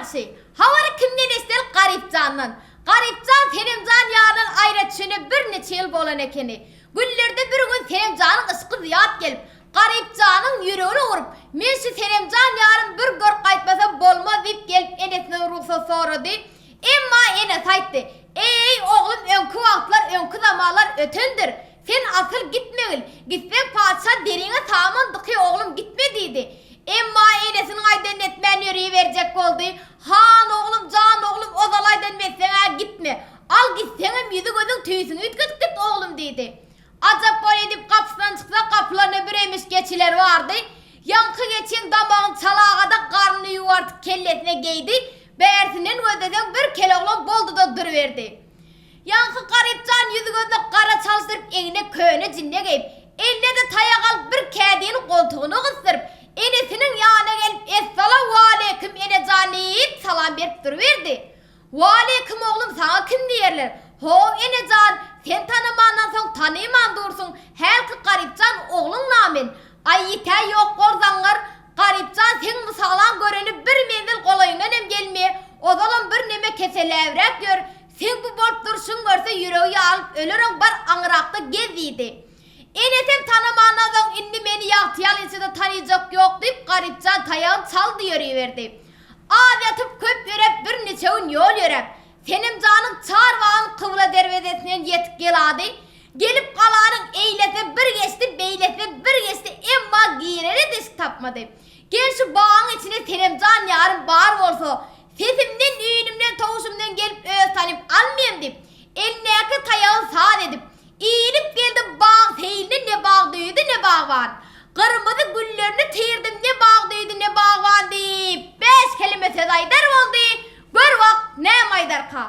ýagşy. Habary kimden eşidelik Garypjandan. Garypjan Senemjan ýaryndan aýra düşene birniçe ýyl bolan ekeni. Günlerde bir gün Senemjanyň yşky zyýat gelip, Garypjanyň ýüregine urup, Men şu Senemjan ýarym bir görüp gaýtmasam bolmaz diýip gelip enesinden rugsat sorady. Emma enesi aýtdy, Eý, oglum öňki wagtlar, öňki zamanlar ötendir. Sen asyl gitmegil. Gitseň patyşa deriňe saman dyky oglum gitme diýdi. Emma enesiniň aýdanyny etmän ýöriberjek boldy. Han oglum, jan oglum ozal aýdanymy etseň-ä gitme. Al gitseňem ýüzi-gözüň tüýsüňi üýtgedip git oglum diýdi. Ajap bolýa diýip gapysyndan çyksa gapylarynda bir emiş geçiler bardy. Ýaňky geçiň damagyny çalagada garnyny ýuwartyp kellesine geýdi. Bärsinden gözleseň bir keloglan boldy-da duruberdi. Ýaňky Garypjan ýüzi-gözüne gara çalşdyryp egne köne jinne geýip, eline-de taýak alyp bir kädini goltugyna gysdyryp, enesiniň ýanyna gelip Essalawwaleýkim enejan diýip salam berip duruberdi. Waleýkim oglum saňa kim diýerler? How enejan, sen tanamandan soň tanyman dursuň, hälki Garypjan ogluň na men. Aý ýit-ä ýok bol zaňňar, Garypjan seň mysalaň göreni bir menzil golaýyňdan hem gelmeýe, ozalam bir neme keselläbräk ýör, seň bu bolup durşuň görse ýüregi ýarylyp öleroň bar aňyrakda gez diýdi. Enesem tanamandan soň indi meni ýagty ýalynçada tanyjak ýok diýip Garypjan taýagyny çaldy ýöriberdi. Az ýatyp köp ýöräp bir niçe gün ýol ýöräp, Senemjanyň çar bagyň kybla derwezesinden ýetip gelady. Gelip galanyň eýlesine bir geçdi, beýlesine bir geçdi, emma girere deşik tapmady. Gel şu bagyň içine Senemjan ýarym bar bolsa, sesimden, üýnümden, towşumdan gelip öz tanyp almaýam diýip, elindäki taýagyny saz edip, Inip geldim bag seýline ne bag düýdi ne bagban. Gyrmyzy güllerini tirdim ne bag düýdi ne bagban diýip, bäş keleme söz aýdar boldy, gör bak näme aýdarka.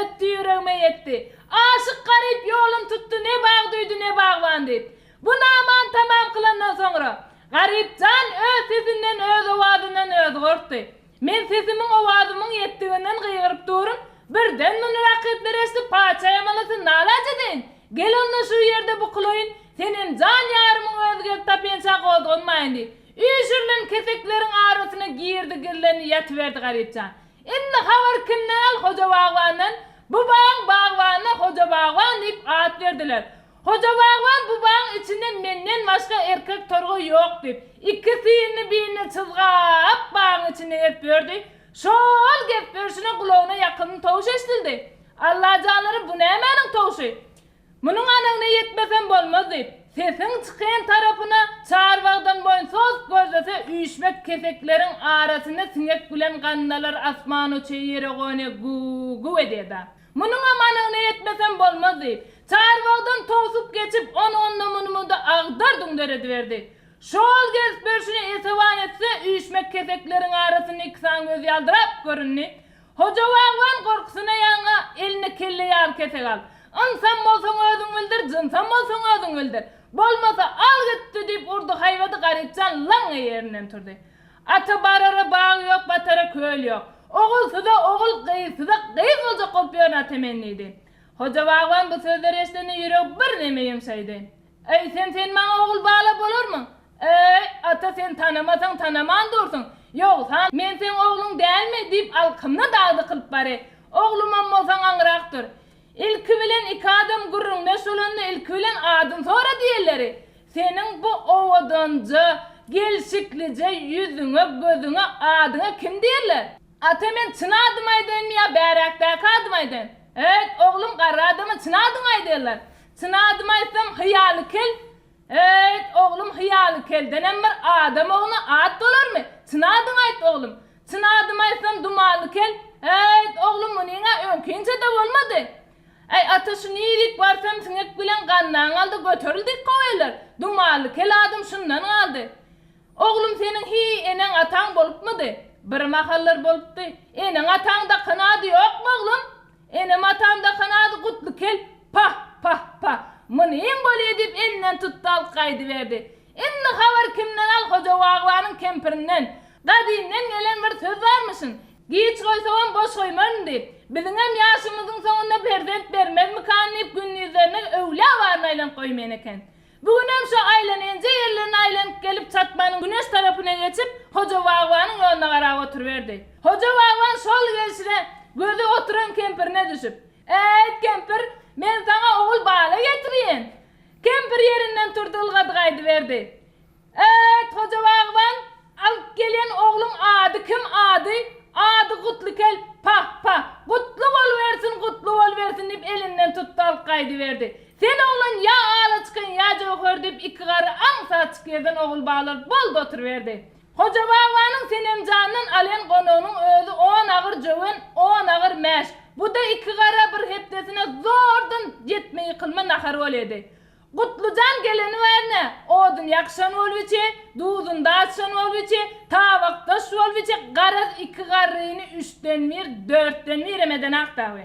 ötdi ýüregime ýetdi. Aşyk garyp ýolun tutdy ne bag duýdy ne bagban diýip. Bu namany tamam kylandan soňra, Garyp jan öz sesinden öz owazyndan özi gorkdy. Men sesimiň owazymyň ýetdiginden gygyryp durun, birden muny rakyplar eşidip patyşa ýamanlasyn nalaç edeýin, gel onda şu ýerde bukulaýyn, senem jan ýarymyň özi gelip tapýança gozganmaýyn diýip, üýşürilen kesekleriň arasyna girdi gizlendi ýatyberdi Garypjan. Indi habar kimden al Hoja bagbandan, bu bagyň bagbanyna Hoja bagban diýip at berdiler. Hoja bagban bu bagyň içinde menden başga erkek torgaý ýok diýip, ikisini birine çyzgap bagyň içinde gezip ýördi. Şol gezip ýörşüne gulagyna ýakymly towuş eşidildi. Allajanlary bu nämäniň towşy? Munuň anygyna ýetmesem bolmaz diýip, sesiň çykýan tarapyna çarbagdan boýun sozup gözlese üýşmek kesekleriň arasynda siňek bilen gandalar asman uçy ýere gone güw-güw edýär-da. Munuňam anygyna ýetmesem bolmaz diýip, çarbagdan towsup geçip, ony onda-muny-munda agdar-düňder ediberdi. Şol gezip ýörşüne esewan etse, üýşmek kesekleriň arasynda iki sany göz ýaldyrap göründi. Hoja bagban gorkusyna ýaňa eline kelle ýaly kesek alyp, Ynsam bolsaň özüň bildir, jynsam bolsaň özüň bildir. Bolmasa, al gitdi! diýip urdy haýbady, Garypjan laňňa ýerinden turdy. Ata barara bag ýok, batara köl ýok. Ogulsyza ogul, gyzsyza gyz boljak bolup ýörün ata men diýdi. Hoja bagban bu sözleri eşidende ýüregi birneme ýumşaýdy. Eýsem sen maňa ogul bala bolarmyň? Eý, ata sen tanamasaň tanaman dursuň. Ýogsa, men seň ogluň dälmi? diýip alkymyna dag dykylyp bary. Oglumam bolsaň aňrak dur. Ilki bilen iki adam gürrüňdeş bolanda ilki bilen adyny sora diýenleri. Seniň bu owadanja, gelşiklije ýüzüňe, gözüňe, adyňa kim diýerler? Ata men çyn adymy aýdaýynmy ýa bäräkdäki adymy aýdaýyn? Äýt, oglum, garry adama çyn adyňy aýdýarlar. Çyn adymy aýtsam, Hyýaly kel. Äýt, oglum, Hyýaly keldenem bir adam ogluna at bolarmy? Çyn adyňy aýt, oglum. Çyn adymy aýtsam, Dumanly kel. Äýt, oglum, munyň-a öňkinçe-de bolmady. Äý, ata, şu nirik barsam, siňek bilen gandan galdy, göteril diýip goýarlar. Dumanly kel adym şundan galdy. Oglum, seniň hiý eneň-ataň bolupmydy? Birmahallar bolupdy. Eneň-ataň dakan ady ýokmy, oglum? Enem-atam dakan ady Gutly kel. Pah, pah, pah. Munyň bolýa diýip elinden tutdy alyp gaýdyberdi. Indi habar kimden al Hoja bagbanyň kempirinden. Gadymdan gelen bir söz barmyşyn. Giç goýsagam boş goýmaryn diýip. Biziňem ýaşymyzyň soňunda perzent bermezmikan diýip gündizlerine öwlä baryny aýlanyp goýmaýan eken. Bu günem şo aýlanenje ýerlerini aýlanyp gelip çatmanyň güneş tarapyna geçip Hoja bagbanyň ýoluna garap oturyberdi. Hoja bagban şol gelşine gözi oturan kempirine düşüp. Äýt kempir, men saňa ogul bala getirýän. Kempir ýerinden turdy ylgady gaýdyberdi. Äýt, Hoja bagban, alyp gelýän ogluň ady kim, ady? Ady Gutly kel, pah, pah, gutly bolubersin, gutly bolubersin diýip elinden tutdy alyp gaýdyberdi. Sen oglan ýa ala çykyň, ýa jöwher diýip iki garry aňsatjyk ýerden ogul balar boldy oturyberdi. Hoja bagbanyň Senemjandan alen gonagynyň özi on agyr jöwen, on agyr mäş. Bu-da iki gara bir hepdesine zordan ýetme ýykylma nahar bolýady. Gutlujan geleni bärine, odun ýakyşan bolup içi, duzun daçyşan bolup içi, tabakdaş bolup içi, garaz iki garryny üçden bir, dörtden birem edenak dagy.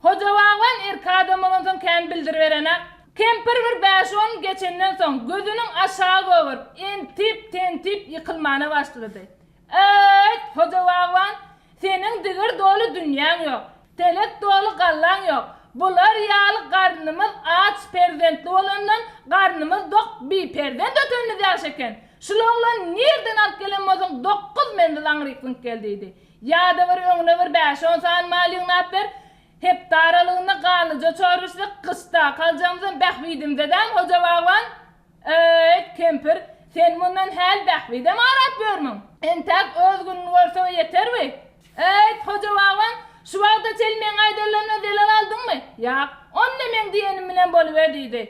Hoja bagban erki adam bolansoň kän bildiriberenak. Kempir bir bäş-on geçenden soň, gözüniň aşagy gögerip, entip-tentip ýykylmana başlady. Äýt, Hoja bagban, seniň digir doly dünýäň ýok, telek doly gallaň ýok. Bular ýaly garnymyz aç perzentli bolandan, garnymyz dok biperzent ötenimiz ýagşy eken. Şul oglany nirden alyp gelen bolsaň, dokuz menzil aňryk zyňyp gel diýdi. Ýa-da bir öňüne bir bäş-on sany mal ýygnap ber, hepde aralygynda ganlyja çorba içsek, gyşdaky aljagymyzam bähbidimize dämi, Hoja bagban? Äýt, kempir, sen mundan häl bähbidem arap ýörmüň? Entäk öz gününi görseg ýetermi? Äýt, Hoja bagban, şu wagta çenli meň aýdanlaryma zelel aldyňmy? Ýak. Onda meň diýenim bilen boluber diýdi.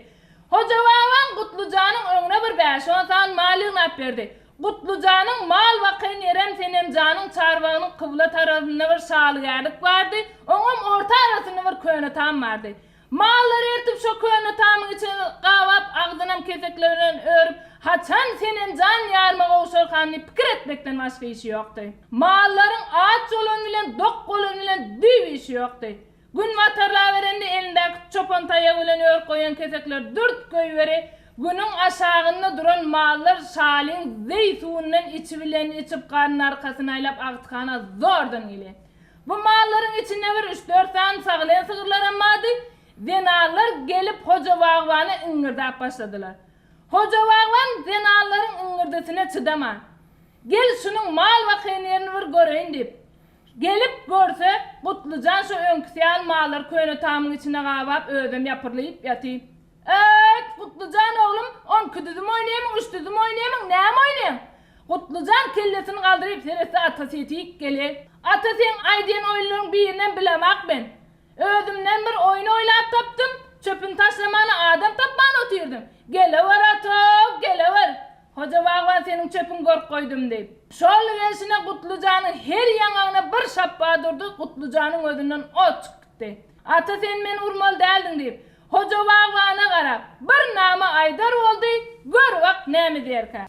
Hoja babaň Gutlujanyň öňüne bir bäş-on sany mal ýygnap berdi. Gutlujanyň mal bakan ýerem Senemjanyň çarbagynyň kybla tarapynda bir şalygärlik bardy, oňam orta arasynda bir köne tam bardy. Mallary ertip şo köne tamyň içine gabap, agzynam kesekler bilen örüp, haçan Senemjan ýaryma gowşarkam diýip pikir etmekden başga işi ýokdy. Mallaryň aç bolany bilen, dok bolany bilen düýp işi ýokdy. Gün batarlaberende elindäki çopan taýagy bilen örüp goýan kesekleri dürt goýberi, Günüň aşagynda duran mallar şalyň zeý suwundan içi bilen içip garny arkasyny aýlap agtykhana zordan gelýär. Bu mallaryň içinde bir üç-dört sany sagylan sygyrlaram bardy. Zenanlar gelip Hoja bagbana iňňirdäp başladylar. Hoja bagban zenanlaryň iňňirdisine çydaman, Gel şunuň mal bakan ýerini bir göreýin diýip, gelip görse, Gutlyjan şo öňküsi ýaly mallary köne tamyň içine gabap özem ýapyrlyp ýatyr. Öýt, Gutlyjan oglum, onki düzüm oýnaýamyň, üç düzüm oýnaýamyň, näme oýnaýaň? Gutlyjan kellesini galdyryp seretse atasy ýetik gelýär. Ata seň aýdýan oýunlaryň birinem bilemak men. Özümden bir oýun oýlap tapdym, çöpüni taşlamana adam tapman otyrdym. Gelewer ata, gelewer. Hoja bagban seniň çöpüňi görüp goýdum diýip. Şol gelşine Gutlyjanyň her ýaňagyna bir şapba durdy, Gutlyjanyň gözünden ot çykyp gitdi. Ata sen meni urmaly däldiň diýip, Hoja bagbana garap, bir nama aýdar boldy, gör bak näme diýerkä.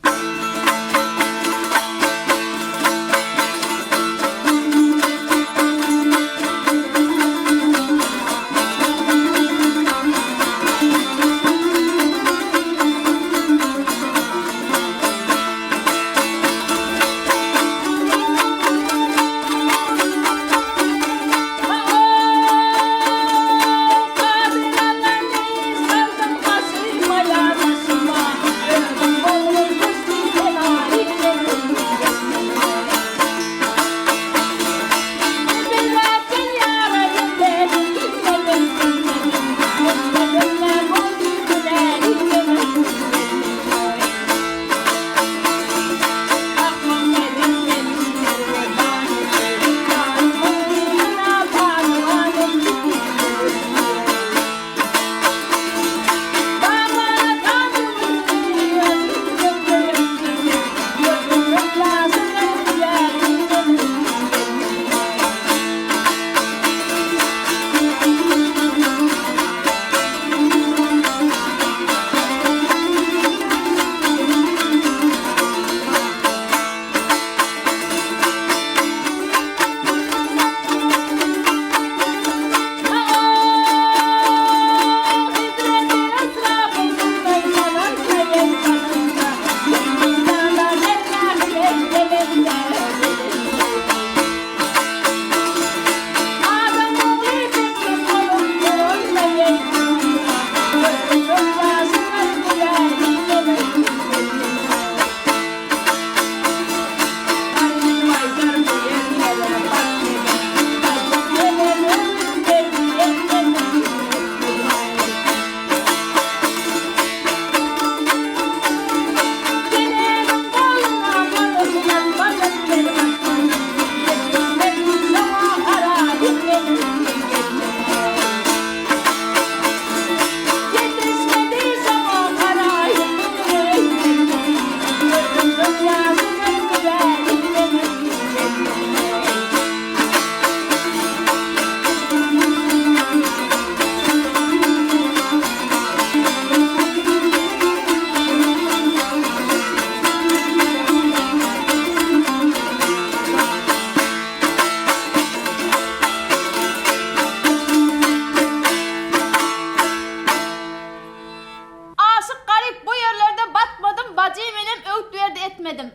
Aşyk garyp bu ýerlerde batmadym bajym enem öwüt berdi etmedim.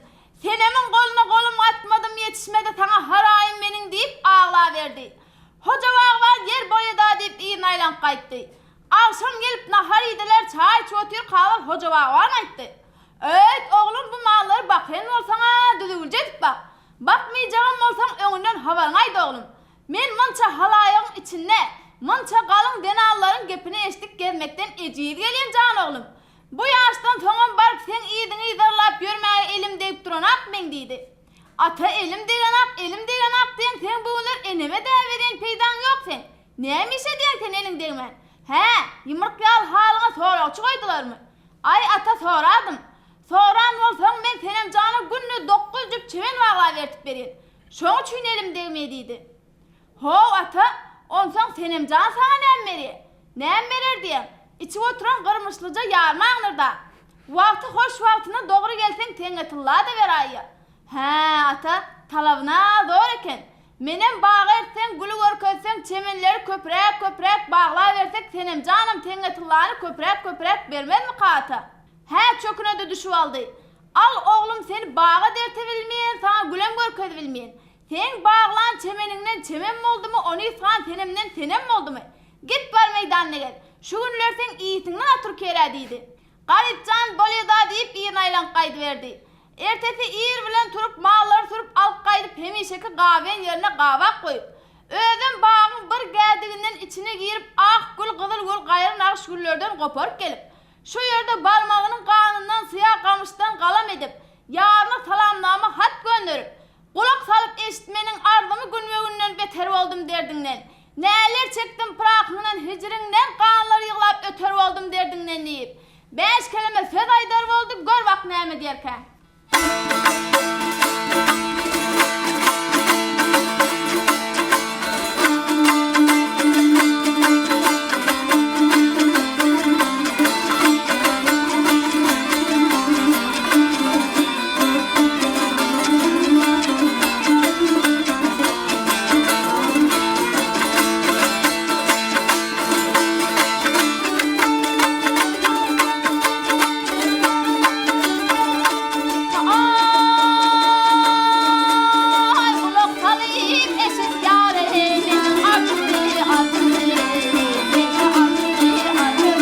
Senemiň goluna golum gatmadym ýetişmedi saňa haraýym meniň diýip aglaberdi. Hoja bagban ýer boýada diýip yzyna aýlanyp gaýtdy. Agşam gelip nahar iýdiler çaý içip otyrkalar Hoja bagban aýtdy. Öýt oglum bu mallary bakýan bolsaň-a düzüwlije edip bak. Bakmaýjagam bolsaň öňünden habaryňy aýt oglum. Men munça halaýygyň içinde, munça galyň zenanlaryň gepini eşidip gezmekden ejiz gelýän jan oglum. Bu ýaşdan soňam baryp seň yzyňy yzarlap ýörmäge elim degip duranak meň diýdi. Ata elim degenak, elim degenak diýeň seň bu günler eneme dä berýän peýdaň ýok seň. Näme iş edýäň sen eliň degmän? Hä, ýumruk ýaly halyňa soragçy goýdularmy? Aý ata soradym. Soran bolsaň men Senem jana günde dokuz jüp çemen baglap ertip berýän. Şoň üçin elim degmeý diýdi. How, ata, onsoň Senem jan saňa näme berýä? Näme berer diýýäň? Içip oturan gyrmyşlyja ýarma aňyrda. Wagty hoş wagtyna dogry gelseň teňňe tylla-da beräýýä. Hä, ata, talabyna zor eken. Menem baga eltseň, güli görkezseň, çemenleri köpräk-köpräk baglabersek Senemjanam teňňe tyllany köpräk-köpräk bermezmika ata? Hä, çöküne-de düşüp aldy. Al, oglum, seni baga dertebilmeýän, saňa gülem görkezibilmeýän. Seň baglan çemeniňden çemen boldumy, ony ysgan senemden senem boldumy? Git bar meýdanda gez. Şu günler seň iýsiňden otur kerä diýdi. Garypjan bolýa-da diýip yzyna aýlanyp gaýdyberdi. Ertesi ir bilen turup mallary sürüp alyp gaýdyp hemişeki gabaýan ýerine gabak goýup, özem bagyň bir gädiginden içine girip ak gül, gyzyl gül, gaýry nagyş güllerden goparyp gelip, şu ýerde barmagynyň ganyndan syýa gamyşdan galam edip, ýaryna salamnama hat gönderip, Gulak salyp eşit meniň arzymy günbe-günden beter boldum derdiňden. Näler çekdim pyrakyňdan hijriňden ganlar ýyglap öter boldum derdiňden diýip, bäş keleme söz aýdar boldy, gör bak näme diýerkä. Aý, gulak salyp eşit ýary, meniň arzymy, arzymy, meniň arzymy, arzymy.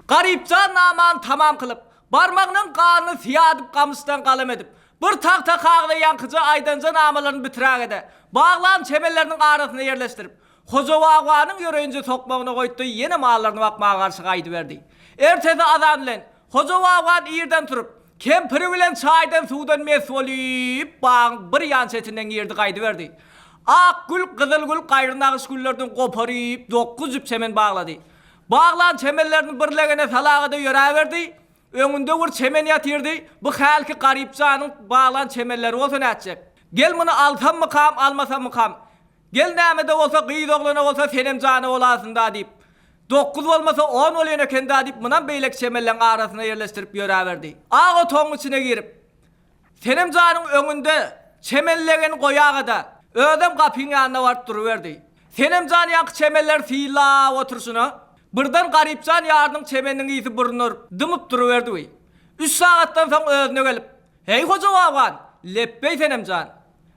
Garypjan namany tamam kylyp, barmagynyň ganyny syýadyp gamyşdan galam edip, bir tagta kagyza ýaňkyja aýdanja namalaryny bitiräge-de, baglan çemenleriniň arasyna ýerleşdirip, Hoja bagbanyň ýöreýinje sokmagyna goýdy, ýene mallaryny bakmaga garşy gaýdyberdi. Ertesi azan bilen, Hoja bagban irden turup, kempiri bilen çaýdan-suwdan mes bolýup, bagyň bir ýan çetinden girdi gaýdyberdi. Ak gül, gyzyl gül, gaýry nagyş güllerden goparyp, dokguz jüp çemen baglady. Baglan çemenlerini bir legene salaga-da ýöräberdi. Öňünde bir çemen ýatyrdy. Bu hälki Garypjanyň baglan çemenleri bolsa nätjek? Gel muny alsammykam, almasammykam? Gel näme-de bolsa gyz oglana bolsa senem jana bolasyn-da diýip, dokguz bolmasa on bolýan eken-dä diýip munam beýleki çemenleň arasyna ýerleşdirip ýöräberdi. Ak otagyň içine girip, Senem janyň öňünde çemen legeni goýaga-da, özem gapyň ýanyna baryp duruberdi. Senem jan ýaňky çemenleri synlap oturyşyna, birden Garypjan ýarynyň çemeniniň ysy burnuna urup, dymyp duruberdi. Wi. Üç sagatdan soň özüne gelip, Heý Hoja bagban, lepbeý Senem jan.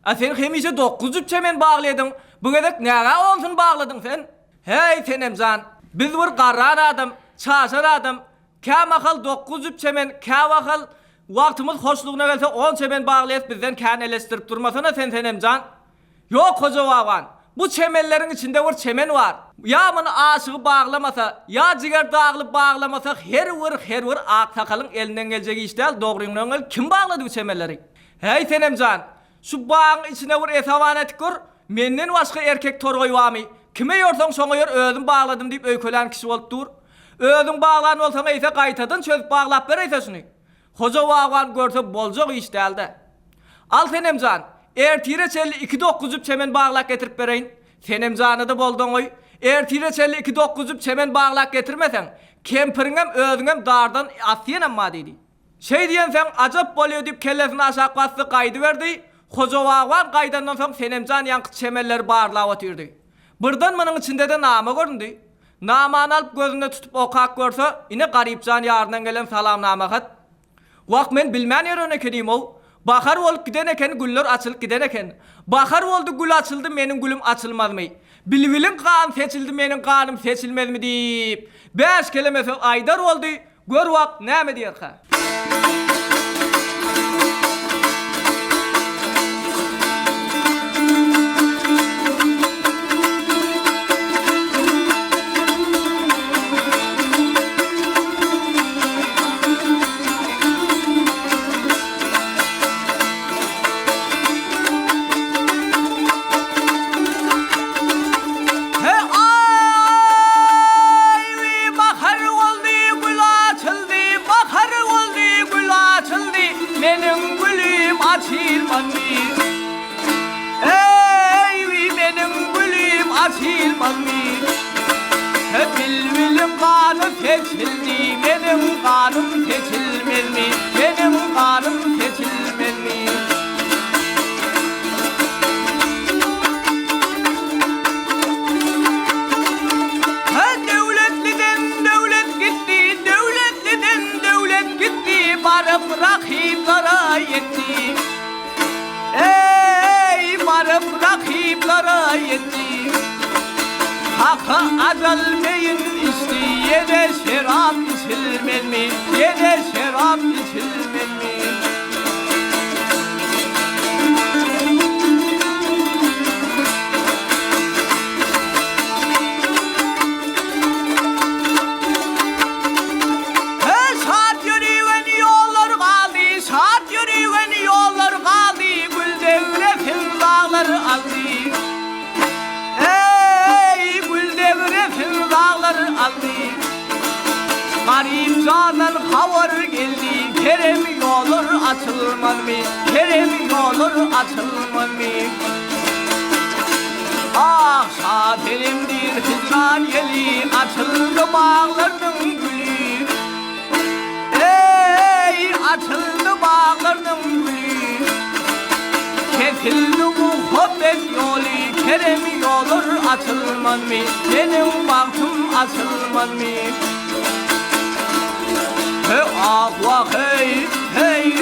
A sen hemişe dokguz jüp çemen baglaýadyň, bu gezek näge onsuny bagladyň sen? Häý, Senem jan, biz bir garran adam, çaşan adam, kämahal dokguz jüp çemen, käwahal wagtymyz hoşlugyna gelse on çemen baglaýas, bizden kän eleşdirip durmasana sen Senem jan. Ýok, Hoja baban, bu çemenleriň içinde bir çemen bar. Ýa muny aşygy baglamasa, ýa jiger dagly baglamasa her bir, her bir aksakalyň elinden geljek iş däl, dogryňdan gel, kim baglady bu çemenleri? Häý, Senemjan, şu bagyň içine bir esawan etip gör, menden başga erkek torgaý barmy? Kime ýorsaň şoňa ýor, özüm bagladym diýip öýkelän kişi bolup dur. Özüň baglan bolsaň eýse gaýtadan çözüp baglap bereýse şuny. Hoja bagban görse boljak iş däl-dä. Al Senemjan, ertire çenli iki dokgujyp çemen baglap getirip bereýin. Senemjana-da bolduň-oý. Ertire çenli iki dokgujyp çemen baglap getirmeseň, kempiriňem, özüňem dardan asýanam bar diýdi. Şeý diýensoň, ajap bolýa diýip kellesini aşak basdy, gaýdyberdi. Hoja bagban gaýdandan soň Senemjan ýaňky çemenleri barlap otyrdy. Birden munuň içinde-de nama göründi. Namany alyp gözünde tutup okap görse, ine Garypjan ýaryndan gelen salamnama hat. Wah, men bilmän ýören ekenim-ow. Bahar bolup giden eken, güller açylyp giden eken. Bahar boldy, gül açyldy, meniň gülüm açylmazmy? Bilbiliň gany seçildi, meniň ganym seçilmezmi diýip, bäş keleme söz aýdar boldy, Gör wagt näme diýerkä? He aý Bahar boldy, gül açyldy, Bahar boldy, gül açyldy, Meniň gülüm açylmady. Eý, meniň gülüm açylmady. Bilbiliň gany seçildi, Meniň ganym seçilmezmi, Meniň ganym seçilmezmi. Hä, döwletliden döwlet gitdi, döwletliden döwlet gitdi, baryp rakyplara ýetdi. Eý, baryp rakyplara ýetdi. Haka ajal meýin içdi, ýene şerap içilmezmi, ýene şerap içilmezmi? Şat ýöriwen ýollar galdy, Şat ýöriwen ýollar galdy, Gül degresin daglar aldy. Eý, gül degresin daglar aldy. Garyp jandan habar geldi, Kerem ýollar açylmazmy, Kerem ýollar açylmazmy? Ah, şa selimdir hijran ýeli, Açyldy baglarynyň güli. Eý, açyldy baglarynyň güli. Kesildi muhabbet ýoly, Kerem ýollar açylmazmy, Meniň bagtym açylmazmy? He, ah, wah, heý, heý.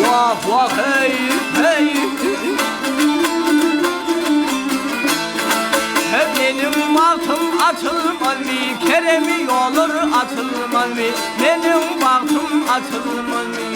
Wah, wah, heý, heý. He, meniň bagtym açylmazmy, Kerem ýollar açylmazmy, Meniň bagtym açylmazmy?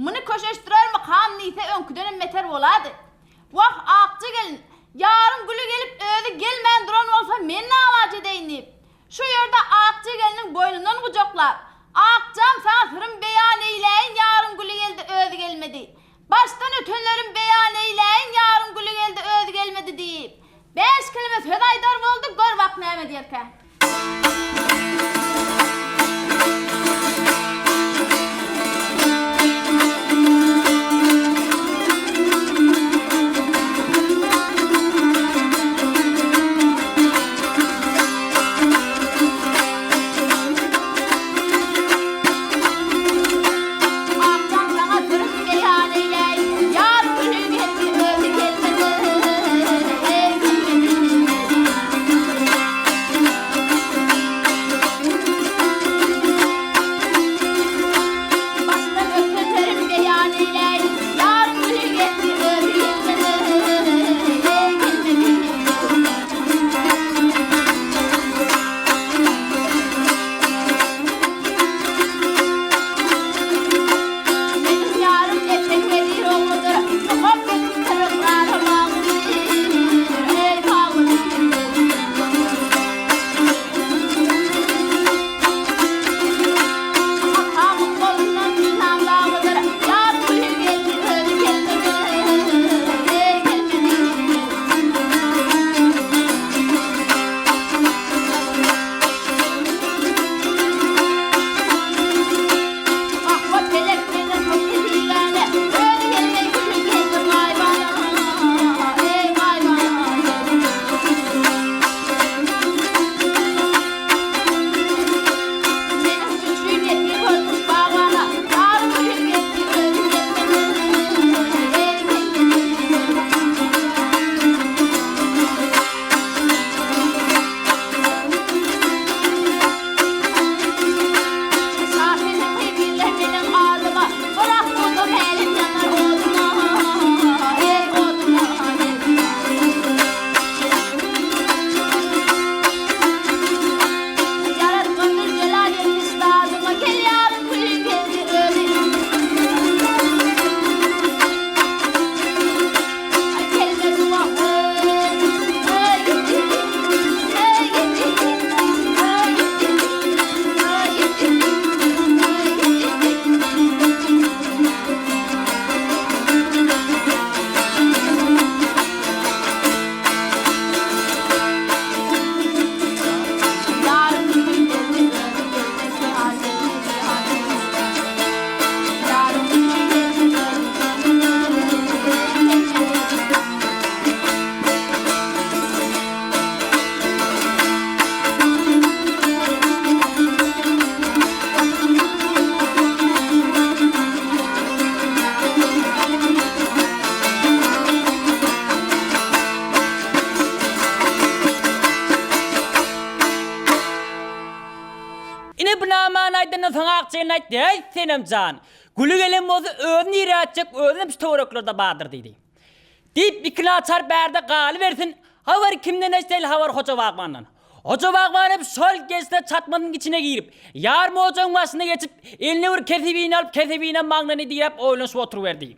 Muny köşeşdirermikam diýse öňküdenem beter bolady. Wah, akja gelin, ýaryň güli gelip özi gelmän duran bolsa men nalaç edeýin diýip, şu ýerde akja gelniň boýnundan gujaklap, Akjam saňa syrym beýan eýläýin ýaryň güli geldi özi gelmedi. Başdan ötenlerim beýan eýläýin ýaryň güli geldi özi gelmedi diýip, bäş keleme söz aýdar boldy, gör bak näme diýerkä. Akjam saňa sürüp beýan eýläýin, Ýar güli geldi, özi gelmedi, eý, gelmedi. Başdan ötenlerim beýan eýläýin, Ýar güli geldi, özi gelmedi, eý, gelmedi. Meniň ýarym Esen wezir ogludyr, Muhabbetiň tarapdary baglydyr, eý, baglydyr. Atamyň golundan ynam baglydyr, Ýarym güli geldi, özi gelmedi, eý, gelmedi. Ahwa pelek menden tutdy bigäne, Özi gelmey güli geldi gaýbana, eý, gaýbana. Meniň üçin ýetim bolmuş bagbana, Ýarym güli geldi, özi gelmedi, eý, gelmedi. Şahyryň tebiler meniň adyma, Gyrak bolsam hälim ýanar oduma, eý, oduma, eý. Ýaratgan Züljelal ýetiş dadyma, Gel ýarym güli geldi özi. Aý gelmedi wah, eý, eý, eý, Ine bu namany aýdandan soň Akjygyna aýtdy, Äý, Senem jan, güli gelen bolsa özi nirä atjak, özem şu töwereklerde bardyr diýdi. Diýip, iki naçar bärde galybersin, habar kimden eşideli habar Hoja bagbandan. Hoja bagban hem şol gelşine çatmanyň içine girip, ýarym ojagyň başyna geçip, eline bir kesebini alyp, kesebine maňlaýyny diräp oýlanyşyp oturyberdi.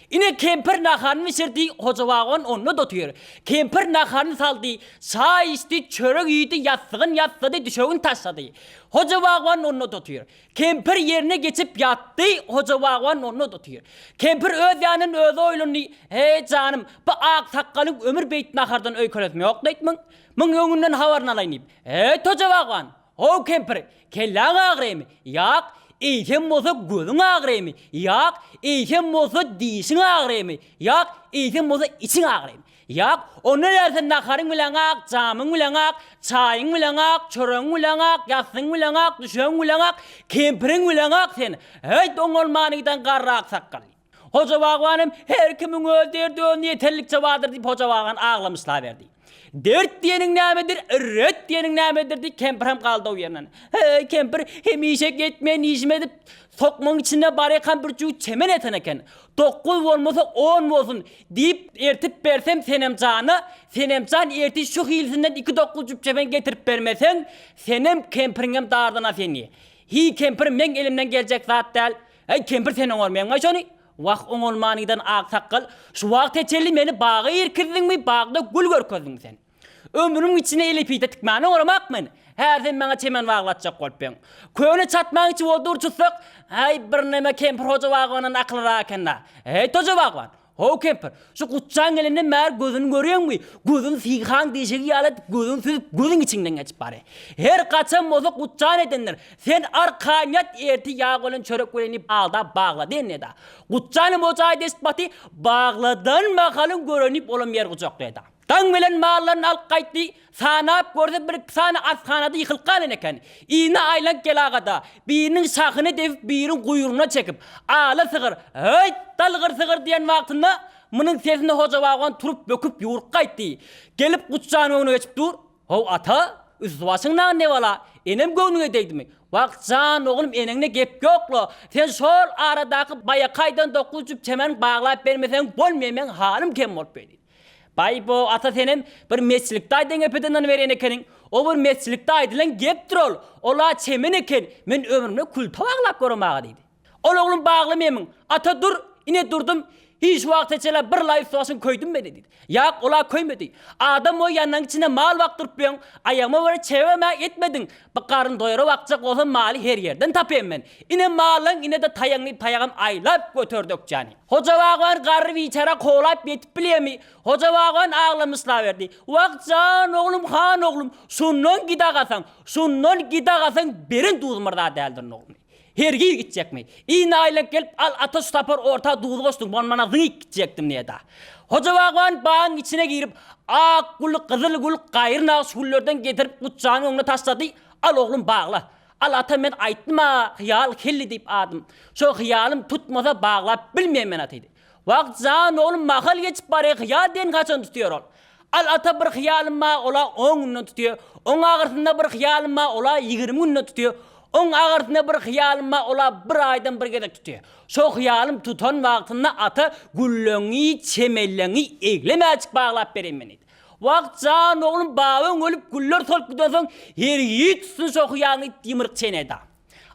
Ine kempir naharyny bişirdi, Hoja bagban onda-da otyr. Kempir naharyny saldy, çaý içdi, çörek iýdi, ýassygyny ýassady, düşegini taşlady. Hoja bagban onda-da otyr. Kempir ýerine geçip ýatdy, Hoja bagban onda-da otyr. Kempir öz ýanyndan özi oýlandy, Heý, janym, bu ak sakgalyň ömür beýt nahardan öýkelesimi ýok diýipmiň? Muň öňünden habaryny alaýyn diýip. Heý, Hoja bagban! How kempir, kelläň agrymy? Ýak, eýsem bolsa gözüň agrymy? Ýak, eýsem bolsa dişiň agrymy? Ýak, eýsem bolsa içiň agrymy? Ýak, onda närsä naharyň bilen ak, jamyň bilen ak, çaýyň bilen ak, çöregiň bilen ak, ýassygyň bilen ak, düşegiň bilen ak, kempiriň bilen ak sen, heýt oňalmany giden garry aksakgal. Hoja bagban hem her kimiň öz derdi özüne ýeterlikçe bardyr diýip Hoja bagban aglamyşlaberdi. Dert diýeniň nämedir, ret diýeniň nämedir diýip kempir hem galdy o ýerinden. Heý, kempir hemişe etmeýän işimi edip, sokmagyň içinde barýakam bir jübüt çemen eten eken. Dokguz bolmasa on bolsun diýip ertip bersem Senemjana, Senemjan ertir şu hilisinden iki dokguz jüp çemen getirip bermeseň, senem kempiriňem dardan-a seni. Hiý kempir meň elimden geljek zat däl. Äý, kempir sen oňarmaýaňmaý şony? Wah, oňalman giden aksakgal, şu wagta çenli meni baga irkizdiňmi, bagda gül görkezdiňmi sen? Ömrümiň içinde eli pite tikmäni oňaramak men. Häzir sen maňa çemen baglatjak bolup ýöň. Köne çatmaň içi boldy urçutsak, äý, birneme kempir hoja bagbandan akyllyrak eken-dä. Eý, hoja bagban, How kempir, şu Gutjan gelenden bäri gözüni görýäňmi? Gözüni syhan deşigi ýaly edip, gözüni süzüp, gözüň içiňden geçip barýar. Her gaçan bolsa Gutjan edendir. Sen arkan ýat, ertir ýag bilen çörek bilen diýip aldap baglady enne-da. Gutjanam o jaýda eşit baty, bagladan mahalyň göreni diýip olam ýer gujaklaýda. Daň bilen mallaryny alyp gaýtdy. Sanap görse birki sany ashanada ýykylyp galan eken. Yzyna aýlanyp gelagada, biriniň şahyny depip, biriniň guýrugyna çekip, Ala sygyr, höýt, dalgyr sygyr diýen wagtynda, munuň sesine Hoja bagban turup böküp ýüwrüp gaýtdy. Gelip Gutjanyň öňüne geçip dur, How ata, üsti-başyň nag nebala, enem göwnüňe degdimi? Wah, jan oglum, eneňde gep ýok-la. Sen şol aradaky baýaky aýdan dokuz jüp çemen baglap bermeseň bolmaýar, meň halym kem bolup beýdi. Baý-bo, ata senem bir mesçilikde aýdan gepe dynan berýän ekeniň. O bir mesçilikde aýdylan gepdir ol. Ol-a çemen eken. Men ömrümde külte baglap göremag-a diýdi. Ol oglum bagly memiň. Ata dur, ine durdum. Hiç wagta çenli bir laý üsti-başyň köýdünmedi diýdi. Ýak, ol-a köýmedi. Adam boýy ýanlaň içinde mal bakdyryp ýöň, aýagyma bir çebem-ä etmediň. Bir garyn doýura bakjak bolsam maly her ýerden tapaýyn men. Ine malyň, ine-de taýagyň diýip taýagam aýlap göterdi ökjäni. Hoja bagban garry biçäre kowlap ýetip bilýärmi? Hoja bagban aglamyşlaberdi. Wah, jan oglum, han oglum, şundan gidagasaň, şundan gidagasaň beren duzum bir zat däldirin oglum. Hergiz gitjekmi? Yzyna aýlanyp gelip, al ata şu sapar orta duz goşduň, bolmana zyňyp gitjekdim diýdi. Hoja bagban bagyň içine girip, ak gül, gyzyl gül, gaýry nagyş güllerden getirip Gutjanyň öňüne taşlady, Al oglum bagla. Al ata men aýtdym-a, hyýal helli diýip adym. Şo hyýalym tutmasa baglap bilmeýän men atydy. Wah, jan oglum mahal geçip barýa hyýal diýen haçan tutýar ol. Al ata bir hyýalym bar ola on günden tutýar. Oň agyrsynda bir hyýalym bar ola 20 günden tutýar. Oň agyrsynda bir hyýalym bar ola bir aýdan bir gezek tutýar. Şo hyýalym tutan wagtynda ata gülleňi, çemelleňi eglemäjik baglap bereýin men diýdi. Wah, jan oglum babaň ölüp güller solup gidensoň her ýigit tutsun şo hyýalyňy diýip ýymryk çeýnedi.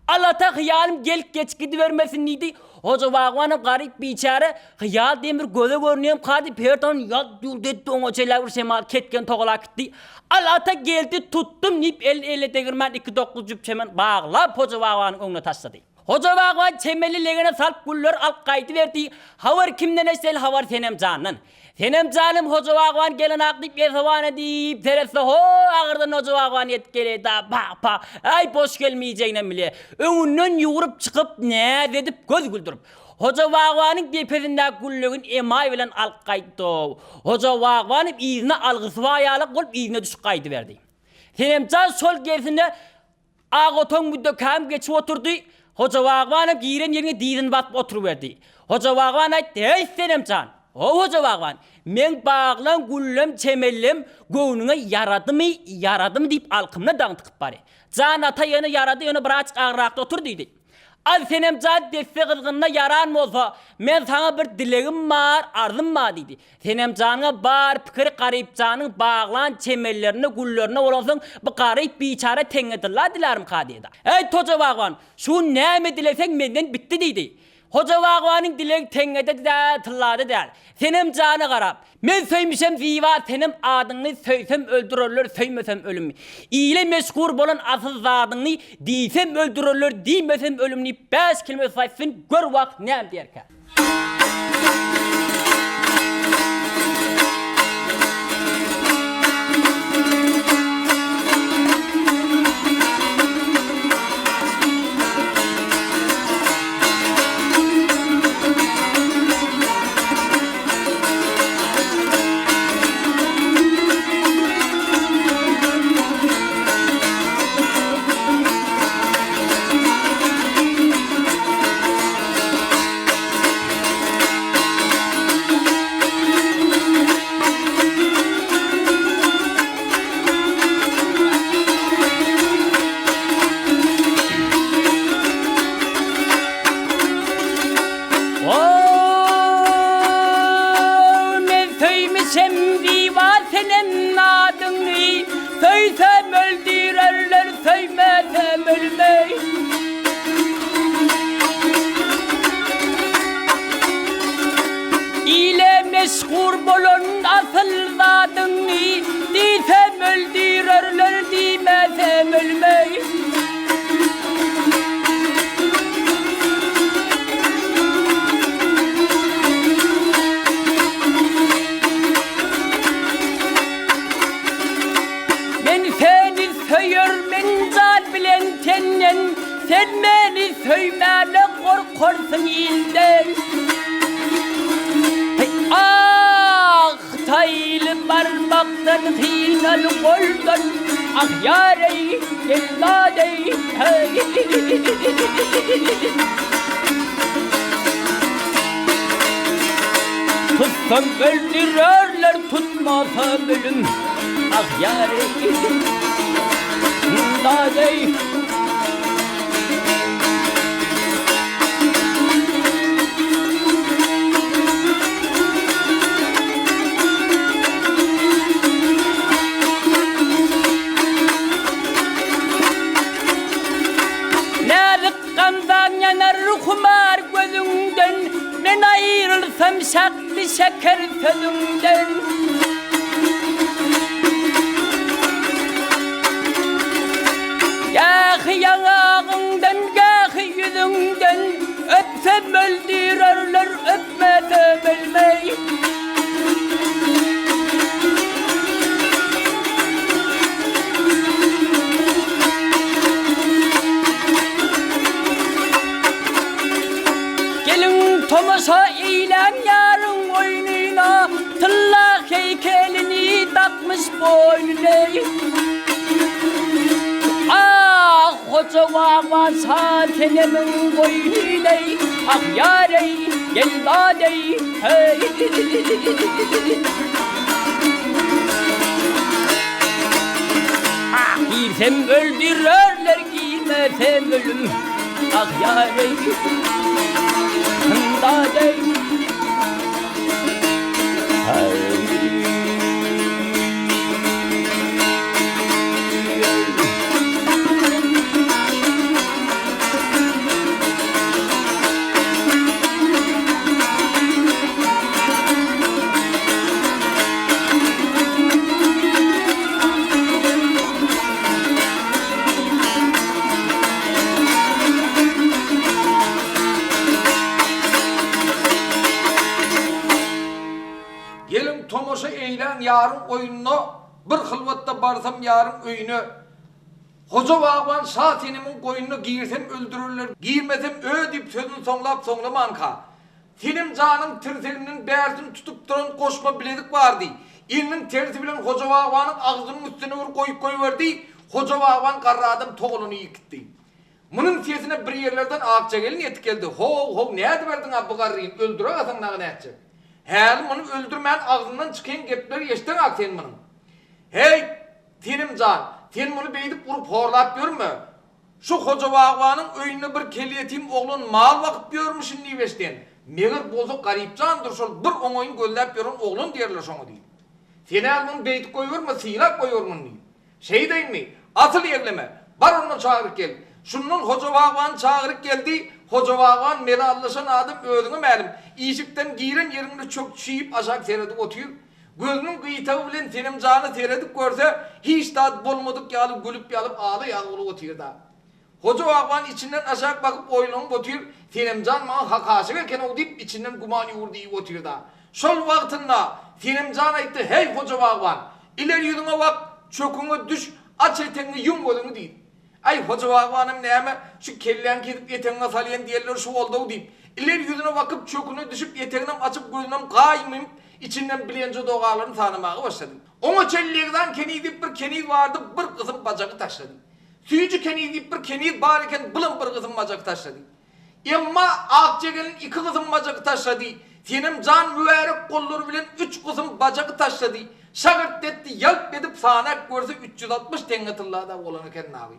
Al ata hyýalym gelip geçip gidibermesin diýdi. Hoja bagbanam garyp biçäre hyýal demir göze görünýän kady perdan ýalt ýult etdi oňa çenläp bir şemal ketgen togalap gitdi. Al ata geldi tutdum diýip el ele degirmän 2-9 jüp çemen baglap Hoja bagbanyň öňüne taşlady. Hoja bagban çemeli legene salyp gülleri alyp gaýdyberdi. Habar kimden eşdeli habar Senem jandan. Senem janym Hoja bagban gelenak diýip esewan edip seretse ho agyrdan Hoja bagban ýetip geleýda pa pa äý boş gelmeýjeginem bilýä. Öňünden ýugrup çykyp näz edip göz güldürip. Hoja bagbanyň depesindäki güllegini emaý bilen alyp gaýtdy. Hoja bagbanym yzyna algysy bar ýalak bolup yzyna düşüp gaýdyberdi. Senem jan şol gelsinde Ak otagyň müddekäm geçip oturdy. Hoja bagbanam giren ýerine dyzyny basyp oturyberdi. Hoja bagban aýtdy, Heý, Senem jan! How, Hoja bagban, meň baglan güllem, çemellem göwnüňe ýaradymy, ýaradymy diýip alkymyna daň tykyp bary. Jan ata ýöne ýarady, ýöne birazjyk agrakda otur diýdi. Al Senem jan desse gyzgynyna ýaran bolsa, men saňa bir dilegim bar, arzym bar diýdi. Senem janyňa bar pikiri Garypjanyň baglan çemenlerinde, güllerinde bolansoň, bu garyp biçäre teňňe tylla dilärmika diýdi. Eý, Toja bagban, şu gün näme dileseň menden bitdi diýdi. Hoja bagbanyň dilegi teňňede-de däl, tyllada däl. Senem jana garap, Men söýmüşem Ziba senem adyňny söýsem öldürerler söýmesem ölüm. Ile meşhur bolan asyl zadyňny diýsem öldürerler diýmesem ölüm diýip bäş kelime söz aýtsyn gör wah näme diýerkä. Meşhur bolan asylzadyňy diýsem öldürerler diýmesem ölmeý. Men seni söýermen jan bilen tenden, Sen meni söýmäne gorkarsyň ilden. Heý, ah, taýly barmakdan synal goldan, Ah, ýar-eý, jellad-eý, heý. Tutsam öldürerler, tutmasam ölüm, Ah, ýar-eý, jellad-eý. Näzik gamzaň ýanar humar gözüňden, Men aýrylsam şatly şeker sözüňden. Gähi ýaňagyňdan, gähi ýüzüňden, Öpsem öldürerler, öpmesem ölmeý. Geliň tomaşa eýläň ýaryň oýnuna, Tylla heýkelini dakmyş boýnuna. Ah, hoja bagban şa senemiň goýnuneý, Ah, ýar-eý, gel-dadeý, heý. Girsem öldürerler, girmesem ölüm. Ah ýar-eý, dadeý. Geliň tomaşa eýläň ýaryň oýnuna Bir hylwatda barsam ýaryň öýüne Hoja bagban şa senemiň goýnuna Girsem öldürerler, girmesem ö diýip sözüni soňlap soňlamanka Senem janyň tirseginden bärsini tutup duran goşma bilezik bardy. Eliniň tersi bilen Hoja bagbanyň agzynyň üstüne bir goýup goýberdi, Hoja bagban garry adam togalany iýip gitdi. Munuň sesine bir ýerlerden Akja gelin ýetip geldi, How, how, nädiberdiň-a bu garryny, öldürägasaň dagy nätjek? Häli muny öldürmän agzyndan çykan gepleri eşdeňak sen munuň. Heý, Senem jan, sen muny beýdip urup horlap ýörme. Şu Hoja bagbanyň öýünde bir kelýetim oglan mal bakyp ýörmüşin diýip eşden. Meger bolsa Garypjandyr şol bir oňaýyn gözläp ýören oglan diýerler şoňa diýip. Sen-ä muny beýdip goýberme, sylap goýber muny diýip. Şeýdeýinmi? Asyl ýegleme. Bar onda çagyryp gel. Şundan Hoja bagbany çagyryp geldi. Hoja bagban melallaşan adam özüňe mälim. Işikden giren ýeriňde çök çüýüp aşak seredip otyr. Gözüniň gyýtagy bilen Senemjana seredip görse, hiç zat bolmadyk ýaly gülüp ýalyp ala ýaly bolup otyr-da. Hoja bagban içinden aşak bakyp oýlanyp otyr, Senemjan maňa hak aşyk eken-ow diýip içinden güman ýüwürdi iýip otyr-da. Şol wagtynda Senemjan aýtdy, Heý, Hoja bagban, ileri ýüzüňe bak, çöküňe düş, aç etegiňi, ýum gözüňi diýip. Aý, Hoja bagbanym näme, şu kelläňi kesip etegiňe salýan diýenleri şu boldy-ow diýip, ileri ýüzüne bakyp, çöküne düşüp, eteginem açyp, gözünem gaýym ýumup, içinden bilenje dogalaryny sanamaga başlady. Oňa çenli Legzan keniz diýip bir keniz bardy, bir gysym bajagy taşlady. Süýji keniz diýip bir keniz bar eken, bulam bir gysym bajagy taşlady. Emma Akja gelin iki gysym bajagy taşlady. Senem jan mübärek gollary bilen üç gysym bajagy taşlady. Şagyrt etdi, ýalp edip sanap görse 360 teňňe tylla-da bolan eken naby.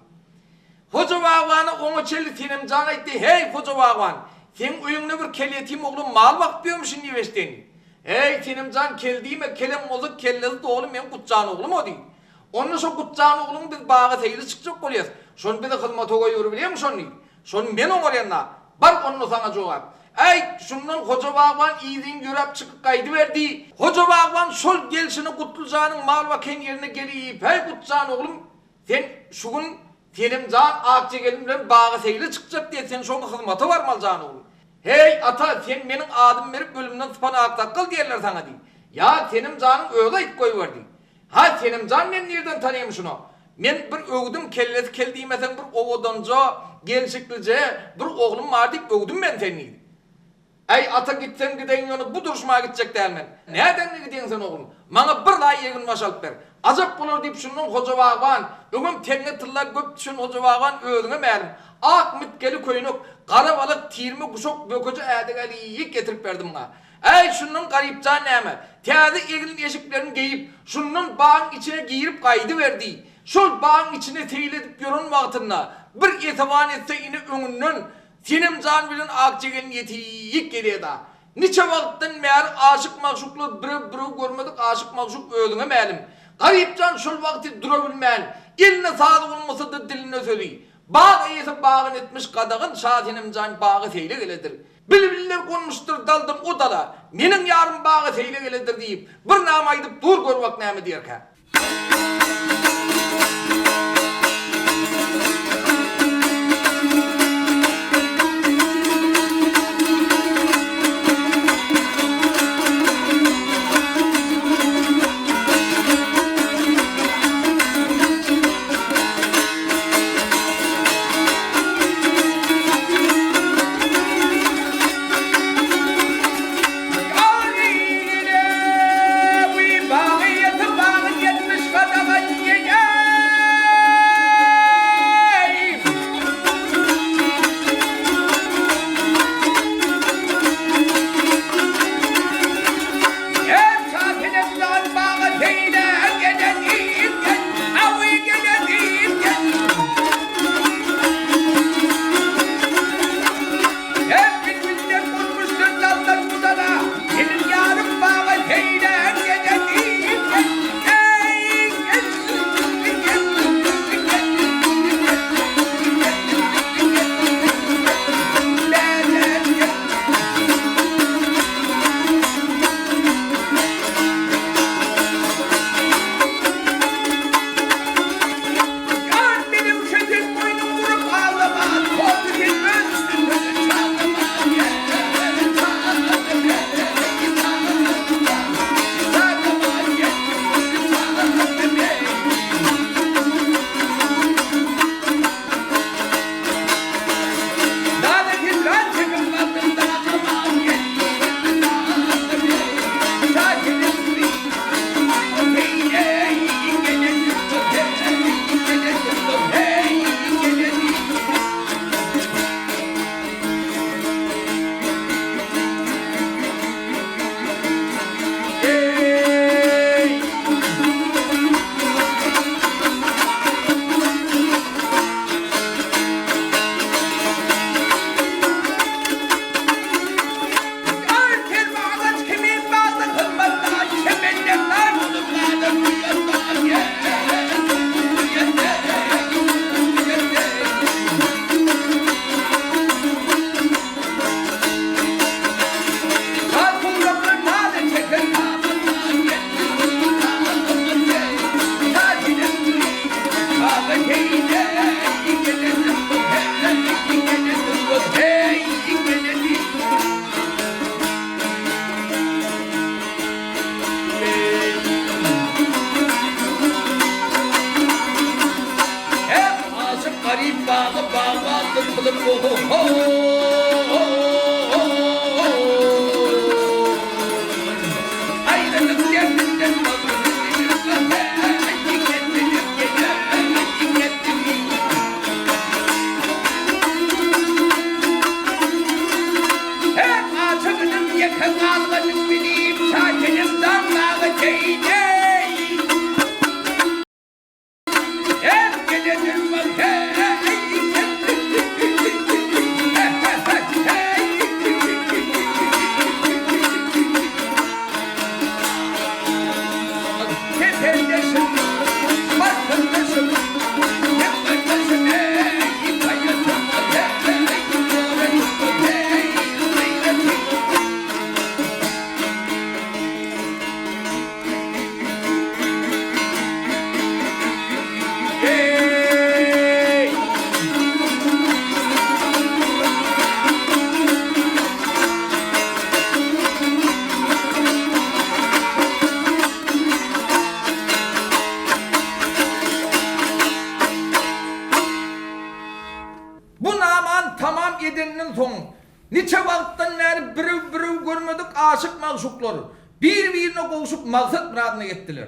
Hoja bagbana oňa çenli Senem jan aýtdy, Heý, Hoja bagban, seň öýüňde bir kel ýetim oglan mal bakyp ýörmüşin diýip eşden. Heý, Senem jan, kel diýme, kelem bolsa kellesi doly meň Gutjan oglum o diýdi. Onda şo Gutjan ogluňy biz baga seýle çykjak bolýas. Şony bize hyzmata goýber bilýäňmi şony diýdi. Şony men oňarýan-da. Bar onda saňa jogap. Äý, şundan Hoja bagban yzyn ýöräp çykyp gaýdyberdi. Hoja bagban şol gelşine Gutlyjanyň mal bakan ýerine gelip, Häý, Gutjan oglum, sen şu gün Senem jan Akja gelin bilen baga seýle çykjak diýýä, sen şoň hyzmata barmaly jan oglum. Heý, ata, sen meniň adymy berip ölümden sypan aksakgal diýerler saňa diý. Ýa Senem janyň özi aýdyp goýberdi. Ha, Senem jan men nirden tanaýyn şuny? Men bir öwdüm, kellesi kel diýmeseň bir owadanja, gelşiklije bir oglum bar diýip öwdüm men seni diýdi. Äý, ata gitsem gideýin ýöne bu durşuma gitjek däl men. Nädeňde gidýäň sen oglum? Maňa bir laý eginbaş alyp ber. Ajap bolar diýip şundan Hoja bagban, öňem teňňe tylla göp düşen Hoja bagban özüňe mälim. Ak mitgeli köýnek, gara balak, tirme guşak, bökeje ädik älik getirip berdi muňa. Äý, şundan Garypjan näme, täze egin-eşiklerini geýip, şundan bagyň içine girip gaýdyberdi. Şol bagyň içinde seýil edip ýören wagtynda, bir esewan etse ine öňünden Senemjan bilen Akja gelin ýetik gelýä-da. Niçe wagtdan bäri aşyk-magşuklar birew-birew görmedik aşyk-magşuk özüňe mälim. Garypjan şol wagty durabilmän, elinde sazy bolmasa-da dilinde sözi. Bag eýesi bagyn etmiş gadagan Şasenemjan baga seýle geledir. Bilbiller gonmuşdyr daldan o dala, Meniň ýarym baga seýle geledir diýip, bir nama aýdyp dur gör bak näme diýerkä. Her bilbilden gurmuşdyr daldan budala, Seniň ýaryň baga seýrän gelen Ýar melewşe sen boýnuň burup aglama, Torty sen öz üstünden çaglama. Namany tamam edenden soň, niçe wagtdan bäri birew-birew görmedik aşyk-magşuklar bir-birine gowşup maksat-myradyna ýetdiler.